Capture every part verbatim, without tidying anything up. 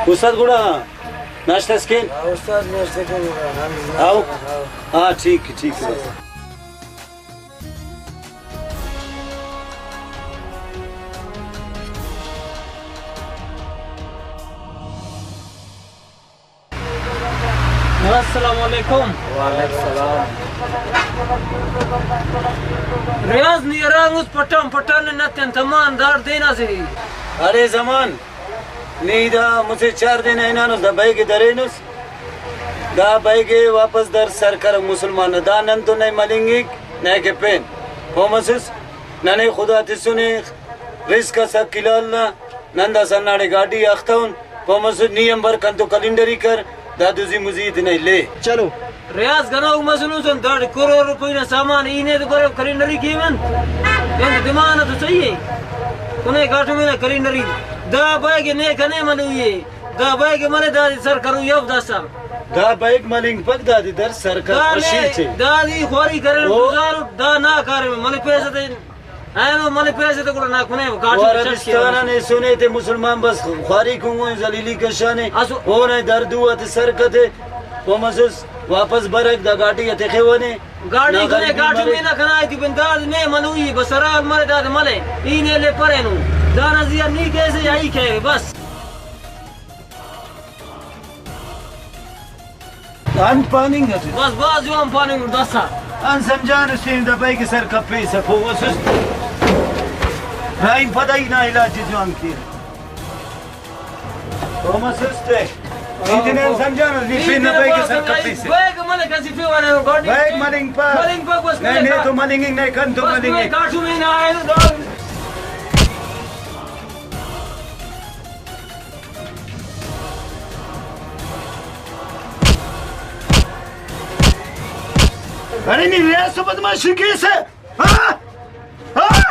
استاد گڑا ناشتہ اس کین؟ ہاں، استاد ناشتہ کین گڑا، ہاں، ہاں۔ ہاں، ٹھیک، ٹھیک۔ السلام علیکم۔ وعلیکم السلام۔ ریاض، نی ہرانگ اس پٹان پٹان نے نتن تمان داڑ دینا سے۔ ارے زمان، نی دا مسہ چار دے نا ہنانس، دا بئیگ ءِ درینس، دا بئیگ ءِ واپس در سر کرک مسلمان نا۔ دا نن تو نئے ملنگک، نئے کہ پین پہہ مسس، ننے خدا تسنے رزق اس حق حلال نا، نن داسہ ہنداڑے گاڈی آ اختون، پہہ مسس، نی ہم بر کنتو کلینڈری کر، دا دزی مزی تے نئے لے۔ چلو۔ ریاض گنوک مسنوس انت، داڑے کروڑ روپئی نا سامان ای نے تو برو کلینڈری کیون؟ انت دماغ نا تو صحیح ءِ۔ کنے کاٹم نا کلینڈری۔ دا بئیگ ءِ نے کنے منوئی ءِ۔ دا بئیگ ءِ ملے دادے سر کروئی اف داسہ۔ دا بئیگ ملنگ پک دادے در سر کر دا خوشی نے، چے۔ دادے خواری کرن او۔ گزارو، دا نا کاریم ملے پیسہ دے۔ اینو ملے پیسہ تے گڑا نا کنے کاٹم او چٹ عربستان کیون۔ آن ایسنے تے مسلمان بس خواری کنگو ذلیلی کشانے۔ اسو۔ اونا دردو آتے سر کتے۔ او مسس واپس برک دا گاڈی ءِ تخیونے۔ گاڈی نا کنے غریبی کاٹم مرے۔ نا کنا ایتی پن داد نے منوئی بس ہرا ملے داد ملے۔ ای نے لے پرینو۔ دانا زیہا نی کیسے یا ای کہے بس۔ انت پاننگ اسے؟ بس بھاز جوان پاننگ داسا۔ ان سمجھان اسے دا بئیگ ءِ سر کپیسہ پہہ مسس۔ رحیم پدائی نا علاج جوان کیر۔ او مسس تے۔ ای تینے ہم سمجھانس، نی پین نا بئیگ ءِ سر کپیسہ۔ بئیگ ملک اسہ پیوانہ گاڈی بئیگ ملنگ پا۔ ملنگ پا بس نئے، نئے تو ملنگ، نئے کن تو بس ملنگ۔ کاٹم نا آئے نا۔ ارے نی ریاست بدمعاشی کیسہ۔ ہاں؟ ہاں؟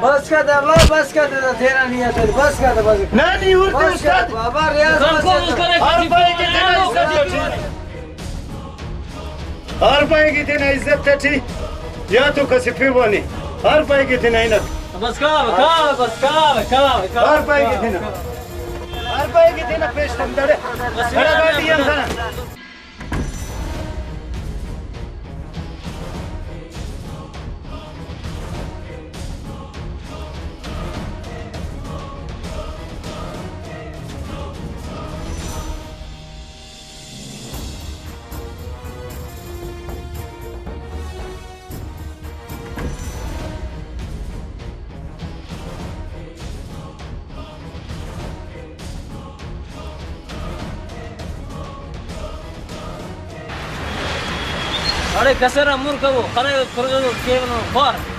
بس کر دے اللہ، بس کر دے، تیرا نیت ہے، بس کر دے، بس۔ نہ، نہیں، اور بس کر استاد۔ بابا ریاض، بس کر دے۔ ہر بھائی کی تینا عزت اٹھی۔ ہر بھائی کی تینا عزت اٹھی۔ یا تو کسی پیوانے۔ ہر بھائی کی تینا عزت۔ بس کر، بس کر، بس کر، بس کر۔ ہر بھائی کی تینا۔ ہر بھائی کی تینا پیش تم دڑے۔ بس بڑا یار، گاڑی ہم سنا۔ اڑے کسر آ مر کبو، خلے پرگنو کیونو خوار۔